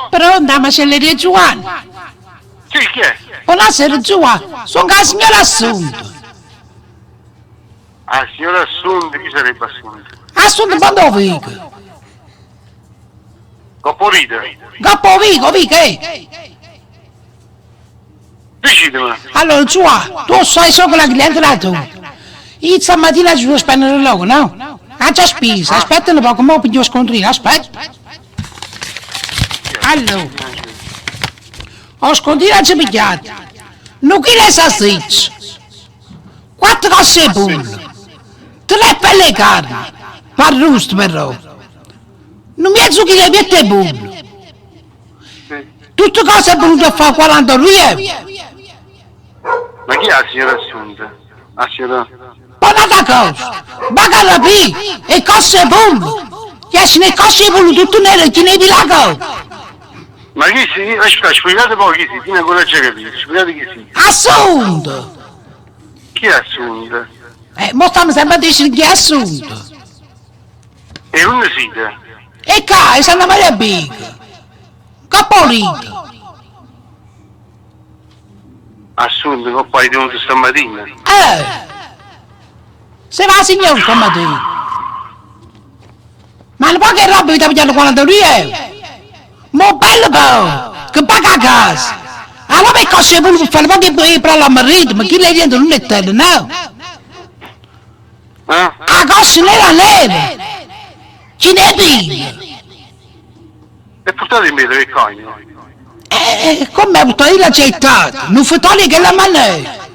Pronto, 'a macelleria Giuanni? Sì, chi è? Buonasera Giuanni, sono la signora Assunta. Ah, signora Assunta, chi sarebbe Assunta? Assunta Bondovico. Copporita? Coppo Vico, Vico, eh. Decidimi. Allora Giuanni, tu sai solo che la cliente la tua. Io stamattina ci devo spendere il logo, no? Ha già spesa, aspetta un poco, mo piglio scontrino, aspetta. Allora, ho scontrino già pigliato. Un chilo di salsiccia, quattro cosce di pollo, tre felle di carne, parrusto però, un mezzo chilo di piatto di pollo. Tutte cose è venuto a fare 42 euro. Ma chi è la signora Assunta? La signora... Poi un'altra cosa, ma capì, e cosce di pollo, che esce le cosce di pollo tutto nero, chi ne la Ma chi si... Aspetta, spiegate poi chi si, fino ancora già capito, spiegate chi si. Assunta! Chi è Assunta? Mo stiamo sempre a dire chi è Assunta. E non siete? E qua, è Santa Maria Bica. Capolito. Assunta, che poi è venuto stamattina. Se va signor stamattina. Ma non può che roba vi sta pigliando 42 euro. Ma bello però, che paga a casa. Allora per cosa vuole per fare poche per la marito, ma chi lei dentro non è te, no? Eh? La cosa nera nera. Chi ne piglia? E portate in me che cagno. Come portate la gettata? Non fate che la maniera.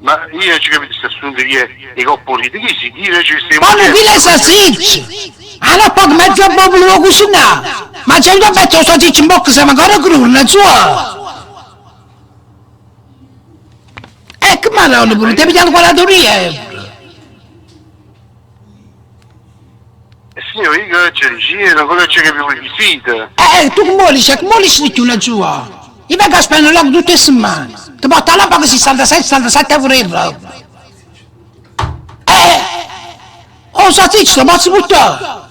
Ma io ci capito sta assunto chi è i coppoliti, chi si? Chi ci stiamo? Ma non qui le salsicce! Allora poi mezzo popolo lo cucinare! Ma c'è un mettere la salsiccia in bocca siamo ancora crudo, non so! Ecco ma non pure, ti pigliano 42 euro! Signore, io che c'è io ancora c'è capito chi siete. Tu come dici, come dici di più laggiù? Io vengo a spendere logo tutte le settimane. Ti porto là poco 66, 67 euro in roba. Oh, salsiccia, ti posso buttare?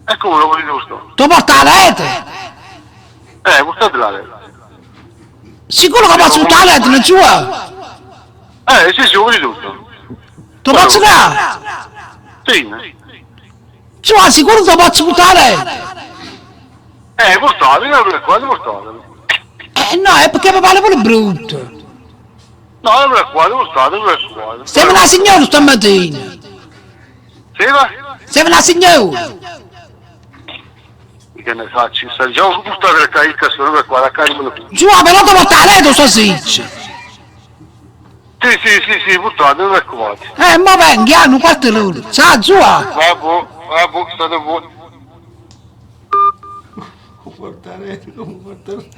E come lo volete portare? Ti porto la rete? Portate la rete. Sicuro che posso buttare la rete, laggiù? Sì, sì, lo volete tutto. Ti posso dare? Sì. Cioè, sicuro che posso buttare la rete? Portate, no, per qua, portate. No, è perché mi pare pure brutto. No, per qua, portate, per qua. Sembra una signora stamattina. Sembra? Sembra una signora. Che ne faccio? Sta diciamo portate per il cassone per qua, la carne me lo Giù, però ti porta la rete, sto siccio. Sì, sì, sì, sì, portate, non raccomando. Ma venga, hanno quattro loro. Ciao, giù. Vabbè, vabbè, state buoni. Portare, come portare.